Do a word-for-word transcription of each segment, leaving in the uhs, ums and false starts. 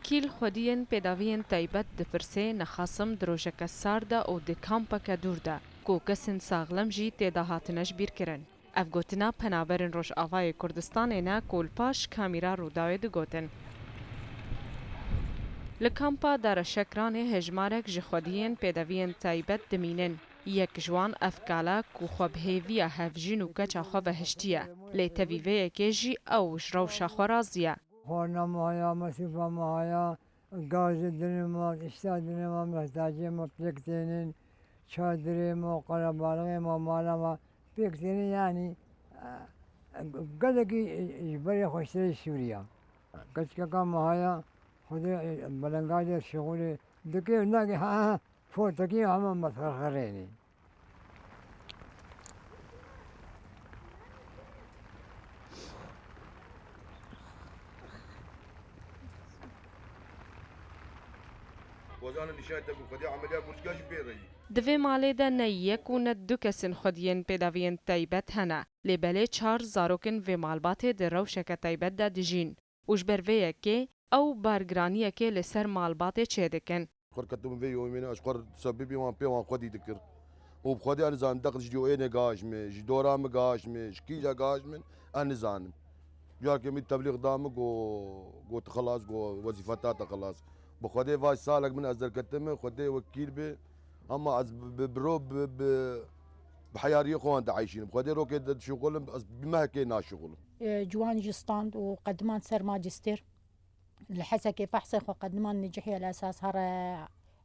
Wekîl xwediyên pêdaviyên taybet dipirsê, nexasim di rojeke sar de û di kampeke dûr de, ku kesên saxlem jî tê de hatine jibîrkirin. Ev gotina penaberên Rojavayê Kurdistanê ne ku li paş kamîra Rûdawê digotin. Li kampa Dara Şekranê hejmarek ji xwediyên pêdaviyên taybet dimînin. Yek ji wan ev kal e ku xwe bi hêviya hevjîn û keça xwe ve hiştiye, lê tevî vê yekê jî ew ji rewşa xwe razî ye. Xwarina me haya, mesrûfa me haya, gazê dinê me, tişta dinê me, mihtacê me pêk tênin, çadirê me, qerebalixê me, mala me pêk tênin, yanî, e, gelekî ji berê xweştirê Sûriya. Keçikeka me haya, Xwedê, e, belengazê şixulê dike, nake, ha, ha, fortekî hema me xerxerênê. Gozanin nîşanê te ku xwedî emeliya gurçika jî pê re yî. Di vê malê de ne yek û ne du kesên xwediyên pêdaviyên taybet hene, lê belê çar zarokên vê malbatê di rewşeke taybet de dijîn û ji ber vê yekê ew bargiraniyekê li ser malbatê çêdikin. Xwer ketibûn vê yomînê, ez xwer sebebî wan pê wan xwedî dikir. Û bi xwedî ez nizanim, deq ji dî ênê gahaj min, ji dora min gahaj min, ji kîja gahaj min, ez nizanim. Carkê min teblîx da min, got, got xilas, got wezîfeta te xilas. Bi xwedê vaj salek min ez derketime, xwedê wekîl be, ama ez bi, bi, bi ro, bi, bi, bi heyariyê xwe wan dieyşînim. Xwedê rokê de dişuxulim, ez bi mehekê naşuxulim. E, ciwan jî stand û qediman ser majîstêr. Li Hesekê fehsê xwe qediman nicihiye li esas here,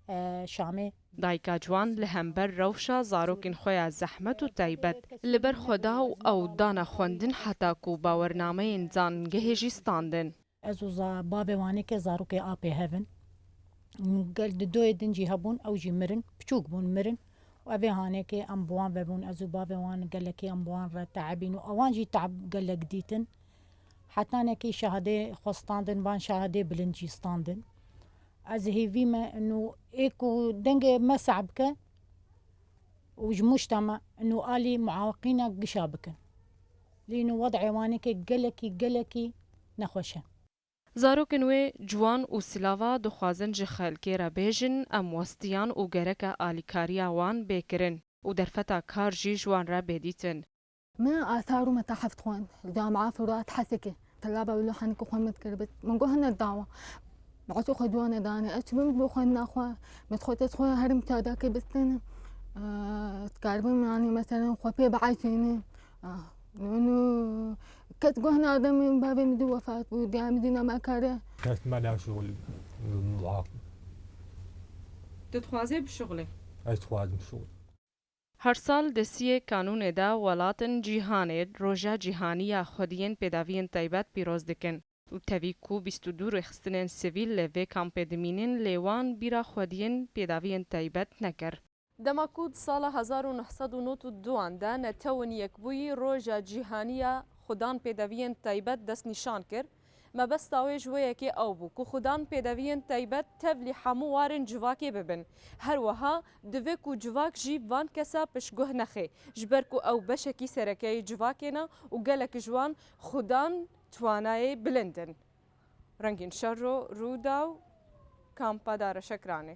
e, Şamê. Dayika ciwan li hember rewşa zarokên xwe ya zehmet û taybet li ber xwe da û ew dane xwendin heta ku bawernameyên zangehê jî standin. Ez û za-, bavê Wanê ke zarokê apê hev in. Gel di doyê din jî hebûn, ew jî mirin, piçûk bûn, mirin. Û evê hanê ke em bi wan ve bûn, ez û bavê wan gelekî em bi wan re teebîn û ewan jî teeb gelek dîtin. Hetanekî şahadê xwe standin, van şahadê bilind jî standin. Ez hêvî me ino ê ku dengê me seh bike û ji mujtema ino alî muawiqîna gişa bikin. Lê ino wed'ê Wanê ke gelekî, gelekî nexweş e. Zarokên wê ciwan û silava dixwazin ji xelkê re bêjin, em westiyan û gereke alîkariya wan bê kirin û derfeta kar jî ji wan re bê dîtin. Min athar û metahif dixwend. Li Camia Furat Hesekê. Telaba wilo henekî xwe min dikir bit. Min got hene dawa. Bi etû xwe duane dane. Ez çi bim bo xwendina xwe. Min xwe te xwe herim çadakê bistene. Dikaribim yani meselen xwe pê bieyşîne. Ah, nû, nû. Kes got hene ademê bavê min dî wefat bû. Diya min dî nema kare. Kes me la şuxul. Tu dixwazê bişuxulê? Ez dixwazim şuxul. Her sal di siyê Kanûnê de welatên cîhanê Roja Cîhanî ya Xwediyên Pêdaviyên Taybet pîroz dikin û tevî ku bîst û du rêxistinên sivîl li vê kampê dimînin, lê wan bîra xwediyên pêdaviyên taybet nekir. Dema ku di sala hezar û neh sed û nod û du de Netewên Yekbûyî Roja Cîhanî ya Xudan Pêdaviyên Taybet destnîşan kir, Mebesta wê ji wê yekê ew bû ku xudan pêdeviyên taybet tevlî hemû warên civakê bibin. Her wiha divê ku civak jî van kesa piştguh nexê, ji ber ku ew beşekî sereke yê civakê ne û gelek ji wan xudan twanayê bilind in. Rengîn Şerro, Rûdaw, Kampa Dara Şekranê.